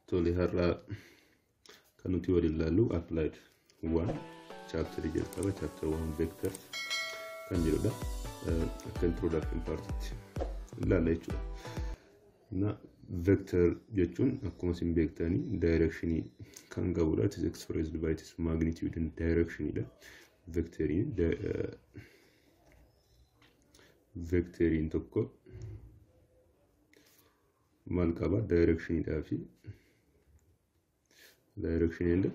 Tole har'a kan nuti waliin ilaallu applied 1 chapter jalqaba chapter 1 vectors kan jedhudha. Akka introduction partitti ilaalla jechuudha. Na vector jechuun akkuma isin beektanii directionii kan qabudha. It is expressed by its magnitude and directionidha. Vectoriin tokko maal qaba? Directionidhaa fi direction and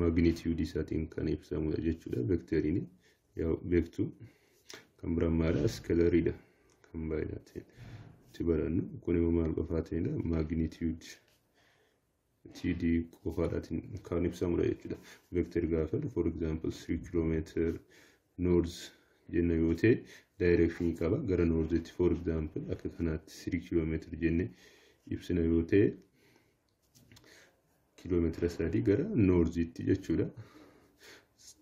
magnitude isaatiin kan ibsamudha jechuudha. Vectoriin yaa beektu kan biraan maala scalariidha kan baay'inaatiin itti barannu. Kun immoo maal qofaatiinidha? Magnitude TD qofaadhaatiin kan ibsamudha jechuudha. Vector gaafa for example 3 kilometer north jenna yoo ta'e direction qaba gara northitti. For example akka kanaatti 3 kilometer jenne ibsina yoo ta'e kiiloomeetira 3 gara northitti jechuudha.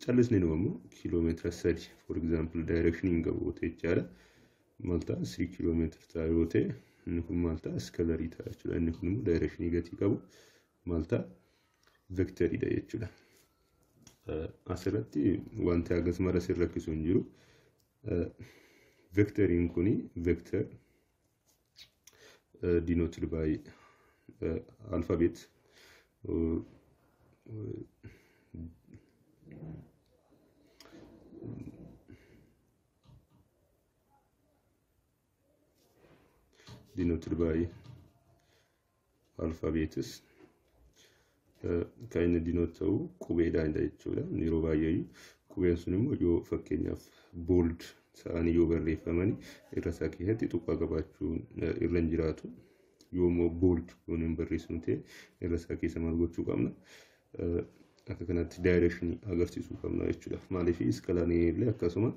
Callisni immoo kiiloomeetira 3 for example direction hin qabu yoo ta'e jechaadha. Maal ta'a? 3 kiiloomeetira ta'a yoo ta'e inni kun maal ta'a? Scalarii ta'a jechuudha. Inni kun immoo direction gatii qabu maal ta'a? Vectoriidha jechuudha. Asirratti wanti hagas mara sin rakkisu hin jiru. Vectoriin kuni vector denoted by alphabet or denoted by alphabets kan inni denote ta'u qubeedhaan jechuudha. Yeroo baay'ee qubeen sun immoo yoo fakkeenyaaf bold ta'anii yoo barreeffamani irra isaa keessatti tuqaa qabaachuun irra hin jiraatu. Yoo immoo bold yoon hin barreessinu ta'e irra isaa keessa maal gochuu qabna? Akka kanatti direction agarsiisuu qabna jechuudha. Maaliif iskalaanii illee akkasuma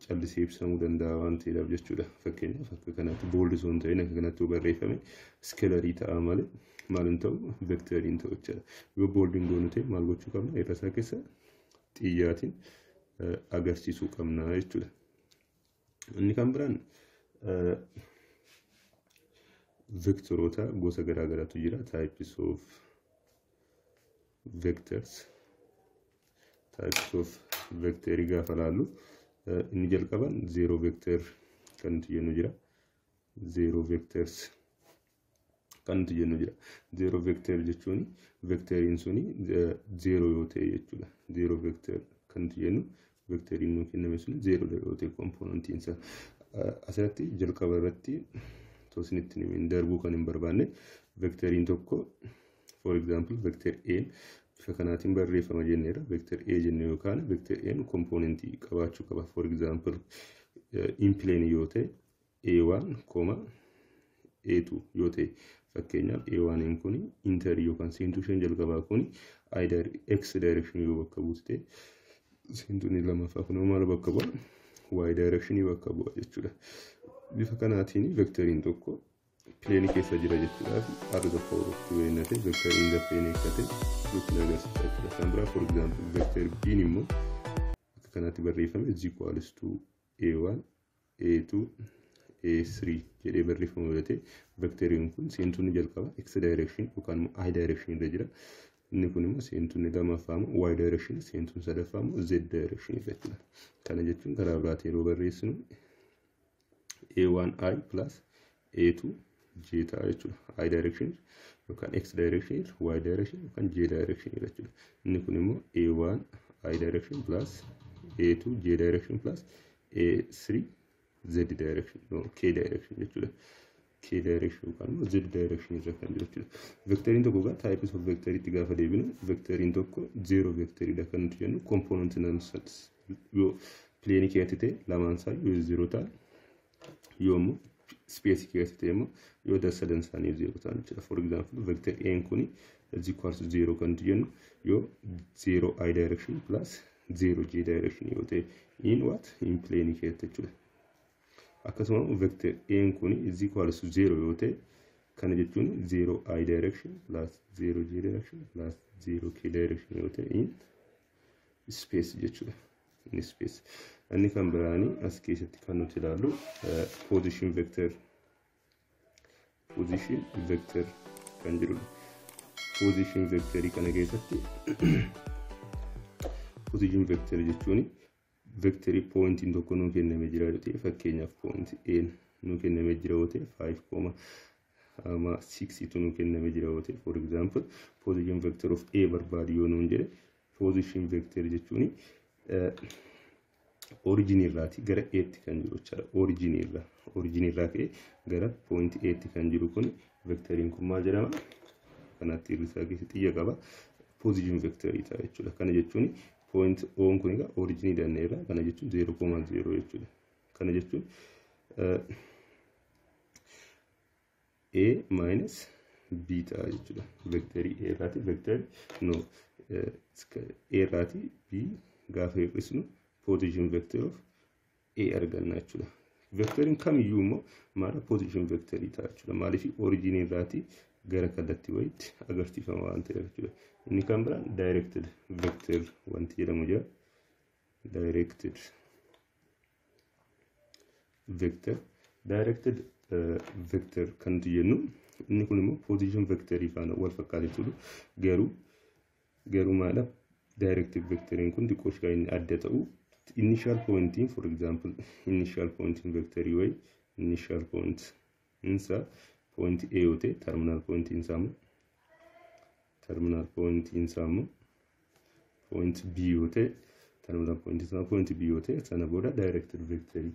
callisee ibsamuu danda'a waan ta'eedhaaf jechuudha. Fakkeenyaaf akka kanatti bold osoo hin ta'in akka kanatti yoo barreeffame scalarii ta'a malee maal hin ta'u? Vectoriin ta'u jechuudha. Yoo bold hin goonu ta'e maal gochuu qabna? Irra isaa keessa xiyyaatiin agarsiisuu qabna jechuudha. Inni kan biraan vectoroota gosa garaa garaatu jira. Types of vectors. Types of vectorii gaafa laallu inni jalqaban zero vector kan nuti jennu jira. Zero vectors kan nuti jennu jira. Zero vector jechuun vectoriin suni zero yoo ta'e jechuudha. Zero vector kan nuti jennu vectoriin nuu kenname suni zero yoo ta'e componentiin isaa. Asirratti jalqaba irratti osoo isinitti hin darbuu kan hin barbaanne vectoriin tokko for example vector A bifa kanaatiin barreeffama jenneera. Vector A jenne yookaan vector A componentii qabaachuu qaba. For example in plane yoo ta'e A1, A2 yoo ta'e fakkeenyaaf A1 kun inter yookaan seentuu isheen jalqabaa kun X direction yoo bakka buute ta'e seentuun lammaffaa kun maal bakka bu'a? Y direction bakka bu'a jechuudha. Bifa kanaatiin vectoriin tokko plane keessa jira jechuudha. R the power of 2 n ta'e vector in the plane akka ta'e nutti agarsiisa jechuudha. Kan biraa for example vector B immoo akka kanaatti barreeffame is equals to A1 A2 A3 jedhee barreeffama yoo ta'e vectoriin kun seentuun jalqaba X direction yookaan immoo I direction irra jira. Inni kun immoo seentuun lammaffaa immoo Y direction, seentuun sadaffaa immoo Z direction jechuudha. Kana jechuun karaa biraatiin yeroo barreessinu A1I plus A2 J ta'a jechuudha. I direction yookaan X direction, Y direction yookaan J direction jechuudha. Inni kun immoo A1 I direction plus A2 J direction plus A3 Z direction, no, K direction jechuudha. K direction yookaan immoo Z direction irra kan jiru jechuudha. Vectoriin tokko egaa types of vectoriitti gaafa deebinu vectoriin tokko zero vectoriidha kan nuti jennu component yoo plane keessatti ta'e lamaan isaa yoo zero ta'a yoo immoo space keessatti ta'e immoo yoo sadan isaanii zero ta'an jechuudha. For example vector A kun is equals to 0 kan nuti jennu yoo 0 I direction plus 0 J direction yoo ta'e in what? In plane keessatti jechuudha. Akkasuma vector A kun is equals to 0 yoo ta'e kana jechuun 0 I direction plus 0 J direction plus 0 K direction yoo ta'e in space jechuudha. In space. Inni kan biraanii as keessatti kan nuti ilaallu position vector. Position vector kan jedhudha. Position vectorii kana keessatti position vector jechuun vectorii pointiin tokko nuu kenname jira yoo ta'e, fakkeenyaaf point A nuu kenname jira yoo ta'e, 5,6 tu nuu kenname jira yoo ta'e, for example, position vector of A barbaadu yoo nuun jedhe, position vector jechuun origin irraati gara A'tti kan jiru jechaadha. Origin irraa ka'ee gara point A'tti kan jiru kun, vectoriin kun maal jedhama? Kanatti irrisaa keessa xiyya qaba. Position vectorii ta'a jechuudha. Kana jechuun point O'n kun egaa originii danneerra. Kana jechuun 0,0 jechuudha. Kana jechuun A minus B ta'a jechuudha. Vectorii A irraati vectorii, no, A irraati B gaafa hir'isnu position vector of A arganna jechuudha. Vectoriin kamiyyuu immoo maala position vectorii ta'a jechuudha. Maaliif? Originii irraati gara kallattii wayiitti agarsiifama waan ta'eef jechuudha. Inni kan biraan directed vector wanti jedhamu jira. Directed vector. Directed vector kan nuti jennu inni kun immoo position vectorii faana wal fakkaata jechuudha. Garuu maala, directed vectoriin kun xiqqoo ishee kan inni adda ta'u, initial pointiin, for example, initial pointiin vectorii wayi, initial point insa point A yoo ta'e, terminal point insaa immoo point B yoo ta'e, terminal point isaa point B yoo ta'e, sana booda directed vectorii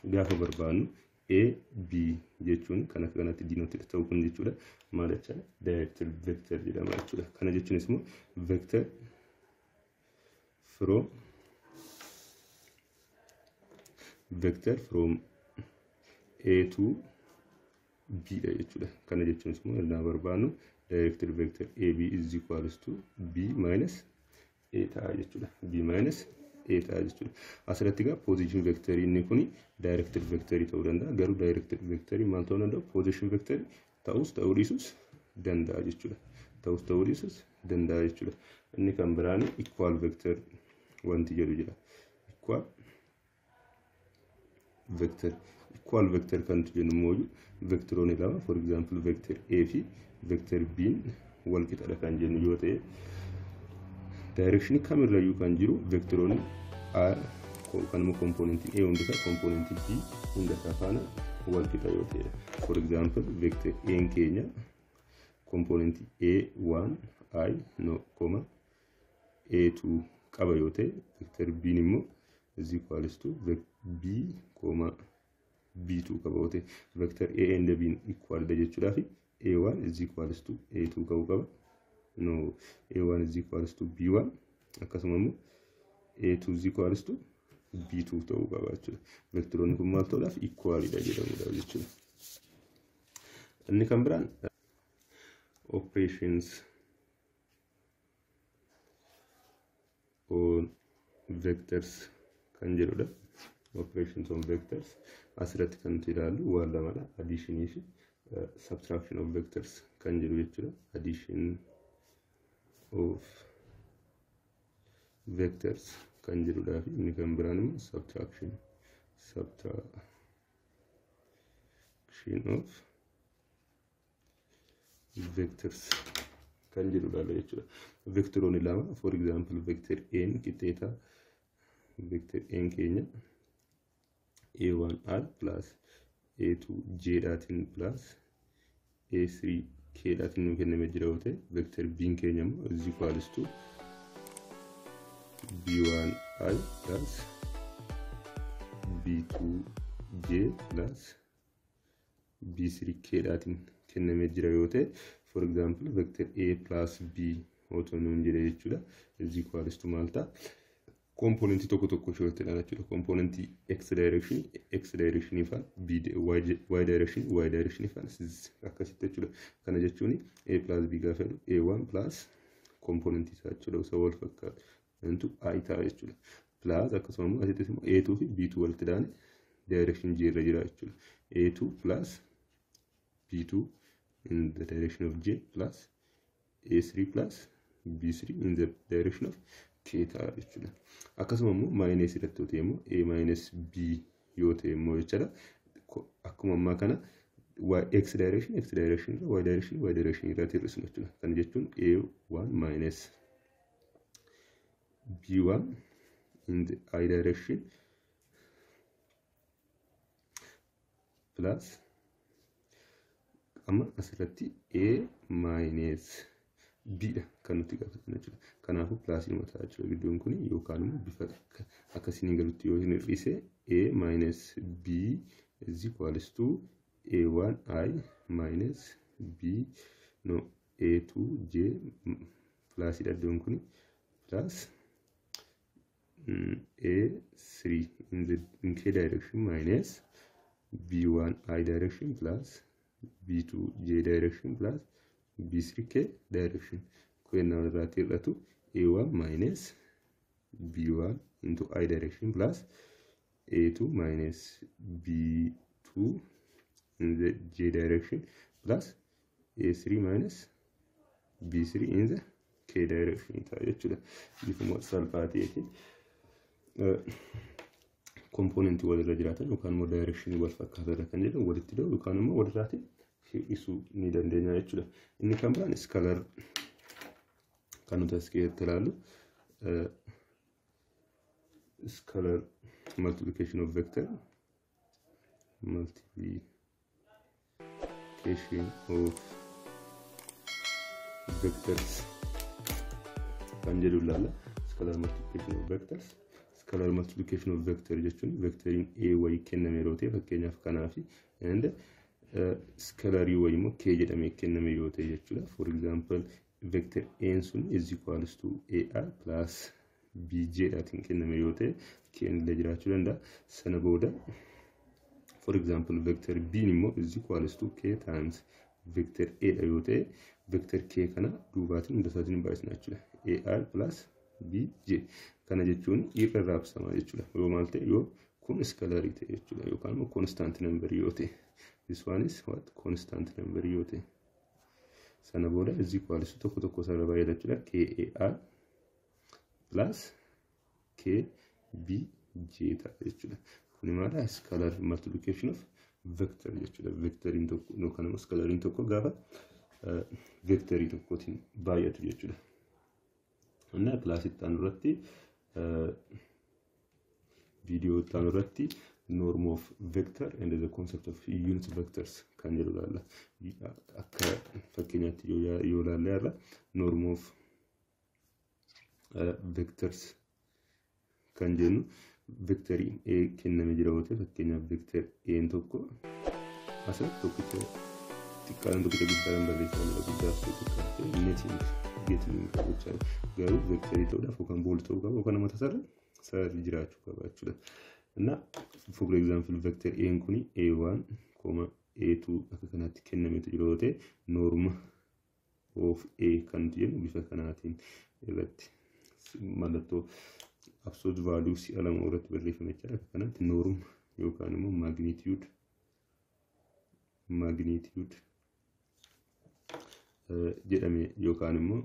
gaafa barbaannu A B jechuun kan akka kanatti denoted ta'u kun jechuudha. Maal jechaadha? Directed vector jedhama jechuudha. Kana jechuunis immoo vector from A to B dha jechuudha. Kana jechuunis immoo irraa barbaannu directed vector AB is equals to B minus A ta'a jechuudha. B minus A ta'a jechuudha. Asirratti egaa position vector inni kuni directed vector ta'uu danda'a. Garuu directed vector maal ta'uu danda'a? Position vector ta'us ta'uu dhiisus danda'a jechuudha. Ta'us ta'uu dhiisus danda'a jechuudha. Inni kan biraan equal vector wanti jedhu jira. Equal vector. Equal vector kan nuti jennu immoo vectoroonni lama, for example, vector A fi vector B wal qixadha kan jennu yoo ta'e, direction kamirrayyuu kan jiru vectoroonni A yookaan immoo componentiin A hundisaa componentii B hundasaa faana wal qixa yoo ta'edha. For example, vector A keenya componentii A1 I, no, comma A2 qaba yoo ta'e, vector B immoo is equals to B comma B2 qaba yoo ta'e, vector A and B equal dha jechuudhaaf A1 is equals to A2 qabu qaba. No, A1 is equals to B1, akkasuma immoo A2 is equals to B2 ta'uu qaba jechuudha. Vectoroonni kun maal ta'uudhaaf? Equal dha jedhamuudhaaf jechuudha. Inni kan biraan operations on vectors kan jedhudha. Operations on vectors asirratti kan nuti ilaallu waan lamadha. Additionii fi subtraction of vectors kan jedhu jechuudha. Addition of vectors kan jedhudhaa fi inni kan biraan immoo subtraction of vectors kan jedhudha jechuudha. Vectoroonni lama, for example, vector A qixxeeta vector A keenya A1R plus A2J dhaatiin plus A3K dhaatiin nuu kenname jira yoo ta'e, vector B keenya immoo is equals to B1I plus B2J plus B3K dhaatiin kenname jira yoo ta'e, for example, vector A plus B otoo nuun jedhe jechuudha, is equals to maal ta'a? Componentii tokko tokko ishee jechuudha. Componentii x direction x direction faana, b y direction y direction faana akkasitti jechuudha. Kana jechuun A plus B gaafa jedhu A1 plus componentii isaa jechuudha. Isa wal fakkaatu into I ta'a jechuudha. Plus akkasuma immoo asittis immoo A2 fi B2 walitti daane direction J irra jira jechuudha. A2 plus B2 in the direction of J plus A3 plus B3 in the direction of K ta'a jechuudha. Akkasuma immoo minus irratti yoo ta'e immoo, A minus B yoo ta'e immoo jechuudha. Akkuma ammaa kana Y x direction x direction irra, y direction y direction irratti hir'isnu jechuudha. Kana jechuun A1 minus B1 in the I direction plus amma asirratti A minus B dha kan nuti gaafatan jechuudha. Kanaafuu pilaasii mataa jechuudha gidduun kun, yookaan immoo bifa akkasiin galutti yoo hin hir'ise A minus B is equals to A1I minus B no A2J pilaasiidha iddoon kun plus A3 in the in K direction minus B1I direction plus B2J direction plus B3K direction. Kun irratti hir'atu A1 minus B1 into I direction plus A2 minus B2 in the J direction plus A3 minus B3 in the K direction ta'a jechuudha. Bifuma salphaa ta'eetiin kompoonentii walirra jiraatan yookaan immoo daayirekshinii wal fakkaataa irra kan jedhan walitti dha'u yookaan immoo walirraati hir'isuu ni dandeenya jechuudha. Inni kan biraan iskalar kan nuti as keessatti ilaallu scalar multiplication of vector, multiplication of vectors kan jedhu ilaalla. Scalar multiplication of vectors. Scalar multiplication of vector jechuun vectoriin A wayii kenname yeroo ta'e, fakkeenyaaf kanaa fi and scalarii wayii immoo K jedhamee kenname yoo ta'e jechuudha. For example, vector A sun is equals to AI plus BJ dhaatiin kenname yoo ta'e, K illee jiraachuu danda'a. Sana booda, for example, vector B immoo is equals to K times vector A dha yoo ta'e, vector K kana duubaatiin hunda isaatiin baay'isna jechuudha. AI plus BJ. Kana jechuun irra raabsama jechuudha. Yoo maal ta'e, yoo kun scalarii ta'e jechuudha, yookaan immoo constant number yoo ta'e. This one is what? Constant number yoo ta'e. Sana booda is equals to tokko tokko isaarra baay'ata jechuudha. KAI plus KBJ ta'a jechuudha. Kuni maala? Scalar multiplication of vector jechuudha. Vectoriin tokko yookaan immoo scalariin tokko gaafa vectorii tokkootiin baay'atu jechuudha. Inni kilaasii itti aanu irratti, viidiyoo itti aanu irratti, norm of vector and the concept of unit vectors kan jedhu ilaalla. Akka fakkeenyaatti yoo ilaalle irra norm of vectors kan jennu vectorii A kenname jira yoo ta'e, fakkeenyaaf vector A tokko asirratti tokkicha xiqqaadhaan tokkicha guddaadhaan barreessaa jira, guddaas ta'e xiqqaas ta'e netiin geetiin hin qabu jechaadha. Garuu vectorii ta'uudhaaf yookaan bold ta'uu qaba yookaan nama tasarra sararri jiraachuu qaba jechuudha. እና for example, vector A kuni A1, A2 akka kanaatti kennametu jiru yoo ta'e, norm of A kan nuti jennu bifa kanaatiin irratti mallattoo absolute value si'a lama irratti barreeffame jechaadha. Akka kanaatti norm yookaan immoo magnitude jedhame yookaan immoo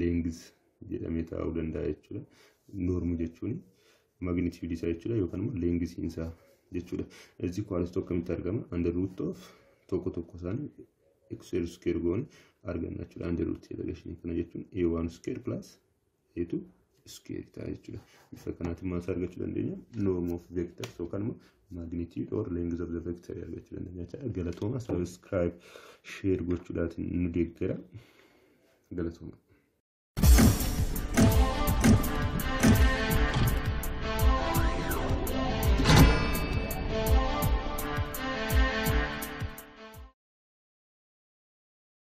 length jedhamee taa'uu danda'a jechuudha. Norm jechuun magnitude isaa jechuudha yookaan immoo length isaa jechuudha. Is equals to akkamitti argama? Under root of tokko tokko isaanii x square goone arganna jechuudha. Under root jedha kana jechuun a1 square plus a2 square ta'a jechuudha. Bifa kanaatiin maal argachuu dandeenya? Norm of vectors yookaan immoo magnitude or length of the vector argachuu dandeenya jechuudha. Galatooma, subscribe, share gochuudhaatiin nu deeggara. Galatooma.